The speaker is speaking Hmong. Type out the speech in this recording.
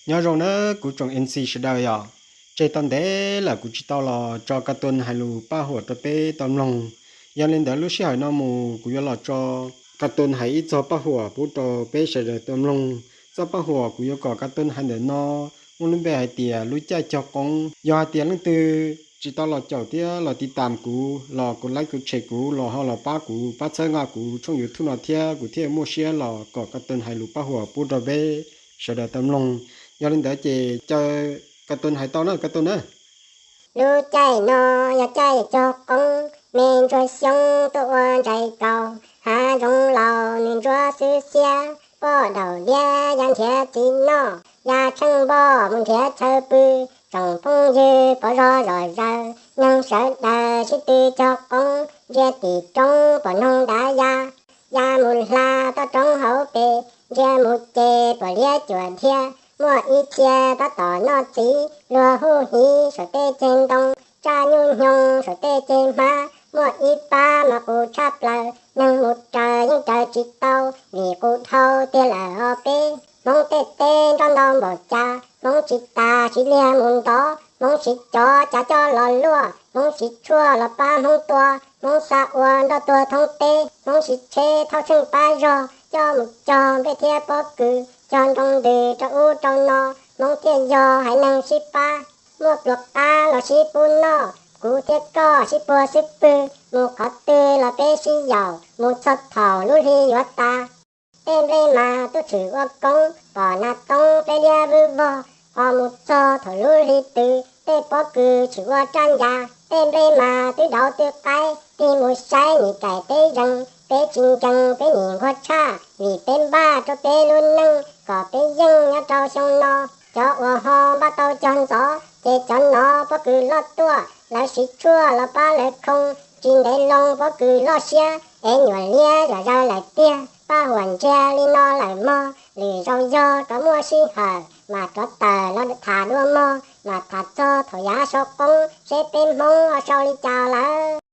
Nyob zoo nawb kuv tsoom M C sawv daws yom, tseg tau ntev lawm kuv tsis tau los tso ka tu hais lus paj huam rau peb tau mloog. Yog li ntawd lub sij hawm no mus kuv yuav los tso ka tu hais ib txog paj huam pub rau peb sawv daws tau mloog. Txoj paj huam kuv yuav kom ka tu hais ntawm no muaj lub npe hais tias lub caij cog qoob. Yog hais tias leej twg tsis tau los caum thiab los tiv tam kuv, los kuv like kuv share kuv, los ho los pab kuv pab txhawb nqa kuv tshooj YouTube no thiab kuv thiaj muaj siab los kom ka tu hais lus paj huam pub rau peb sawv daws tau mloog. Yog li ntawd ces caw ka tu hais tau na ka tu na. Lub caij no yog caij cog qoob, me ntsuag xyoob tuaj ua ntsais kaus, hav zoov laus nws ntsuab xwb xiab, poj daum liab ya nrhiav txiv noj, ya tsheej npoj mus nrhiav chaw pw, tsoom phooj ywg pov zog zom zaws, neeg sawv daws sib tw cog qoob, ntsia tim roob pom noog dav ya, ya mus hla toj roob hauv pes, ntsia mus ces pom liab cuam dhia, muaj ib txhia tab tom noj txiv, luag hu hiv saum tej ceg ntoo, tsaj nyuj hnyoo saum tej ceg hmab, muaj ib pab mas qus tshaj plaws, neeg mus raws yeej raws tsis tau, vim qus dhau tiag lawm os peb. Hmoob tej teb nroj ntau npaum cas, Hmoob tsis tas siv liag mus ntov, Hmoob siv cov cav coj los luaj, Hmoob siv tshuaj los pab Hmoob tua, Hmoob xa ua nroj tuag thoob teb, Hmoob siv tsheb thauj tsheej pab zog, coj mus cog nplej thiab pob kws, cog nroo ntws rau ub rau no, Hmoob thiaj yog haiv neeg sib pab. Muaj pluas qab los sib pub noj, kuv thiab koj sib puag xub pwg, mus qhov twg los peb sib yaum, mus txog thaum lub hli yuav tas. Tej nplej mas twb tshwm ua koob, pom nas toob peb liab vwb vog, ho mus txog thaum lub hli tws, tej pob kws tshwm ua raj ncas. Tej nplej mas twb dauv twb qaib, tig mus saib nim kaim teb zees, peb tsis nkees peb nim nquag tshaj, vim peb npaj rau peb lub neej kom peb yeej nyob rau xyoo no. Cov uas ho npaj tau cog ntxov, ces cov no pob kws loj tuaj, lawv siv tshuaj los pab lawv khoo, tsis ntev loo pob kws loj siab, es nyuam liab zom zaws lawm tiag. Paj huam ntsiag li no lawm mog, lwm zaus yog rov muaj sij hawm, mam rov tawm los tham dua mog, mam tham txog thaum yav sau qoob, seb peb Hmoob ho sau li cas lawm.